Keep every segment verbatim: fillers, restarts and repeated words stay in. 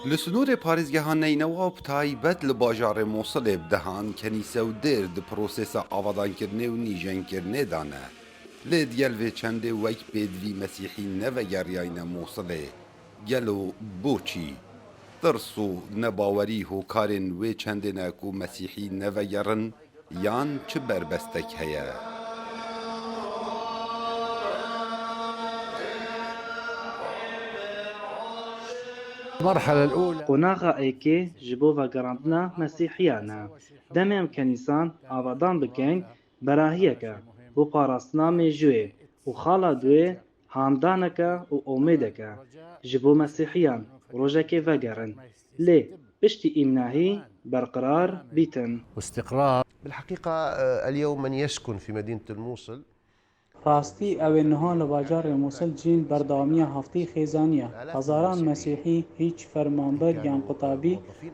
Li sînorê parêzgeha Neynewa bi taybet li bajarê Mosilê bi dehan kenîse û dêr di prosesa avadankirinê û nîjenkirinê de ne. Lê digel vê çendê wek pêdivî Mesîhî nevegeriyayne Mosilê. Gelo boçî? Tirs û nebawerî hokarên wê çendê ne ku Mesîhî nevegerin, yan çi berbestek heye? Qonaxa êkê ji bo vegerandina Mesîhiyan e. Demê em kenîsan avadan bikin, berahiyek e bo parastina mêjûyê û xala duê handaneke û omêdeke ji bo Mesîhiyan rojekê vegerin. Lê piştî îmnahî berqerar bîtin. واستقرار. بالحقيقة، آه، اليوم من يسكن في مدينة الموصل. Rastî, ew ê niha li bajarê Mûsil jîn berdewamiya hefteyî xêzanî ye. Hezaran Mesîhî, hîç fermanber yan qutabî,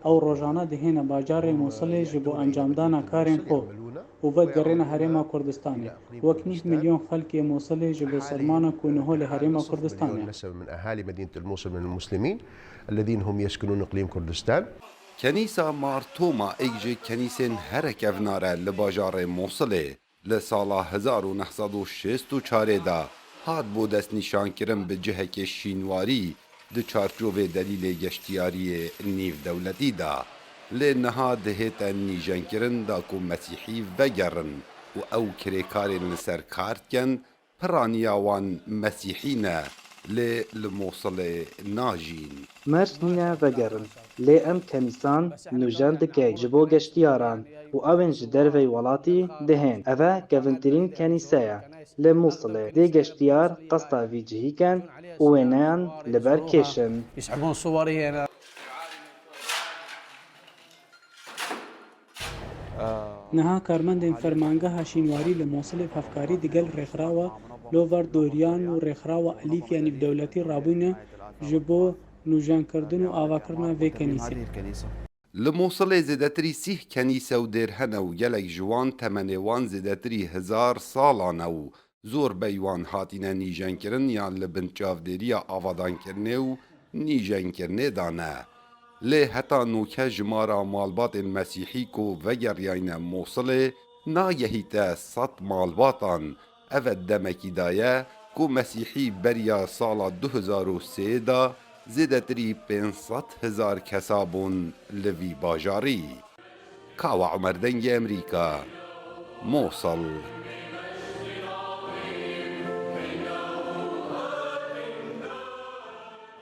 ew rojane dihêne bajarê Mûsilê ji bo encamdana karên xwe û vedigihêne Herêma Kurdistanê. Wek nîv milyon xelkê Mûsilê ji bo sermanan ku niho li Herêma Kurdistanê. نسمة من أهالي مدينة الموصل من المسلمين الذين هم يسكنون إقليم كردستان. Kenîsa Mar Toma êk ji kenîsên here kevnar e li bajarê Mosilê. Li sala hezar û neh sed û şêst û çarê de hat bo destnîşankirin bi cihekê şînwarî di çarçovê delîlê geştiyariyê nîvdewletî de. Lê niha dihête nîjenkirin da ku Mesîhî vegerin û ew kirêkarên li ser kar dikin, piraniya wan Mesîhî ne, lê li Mosilê najîn. Merc nîne vegerin, lê em kenîsan nûjen dikeyn ji bo geştiyaran û ew ên ji derveyî welatî dihên. Ev e kevintirîn kenîse ye li Mûsilê. Dê geştiyar qesta vî cihî ken û wêneyan li ber kêşin. Niha karmendên Fermangeha Şînwarî li Mûsilê bi hevkarî digel Rêxrawa Lover Dorian û Rêxrawa Elîfya Nîvdewletî rabûyne ji bo nûjenkirdin û avakirina vê kenîsê. Li Mûsilê zêdetirî sîh kenîse û dêr hene û gelek ji wan temenê wan zêdetirî hezar salan e û zorbey wan hatine nîjenkirin yan li bin çavdêriya avadankirinê û nîjenkirinê de ne. Lê heta nûke jimara malbatên Mesîhî ku vegeriyayne Mûsilê nagehîte sed malbatan. Ev e demekî daye ku Mesîhî beriya sala du hezar û sê de zêdetirî pênc sed hezar kesa bûn li vî bajarî. Kawa Omer, Dengê Emerîka, Mosil.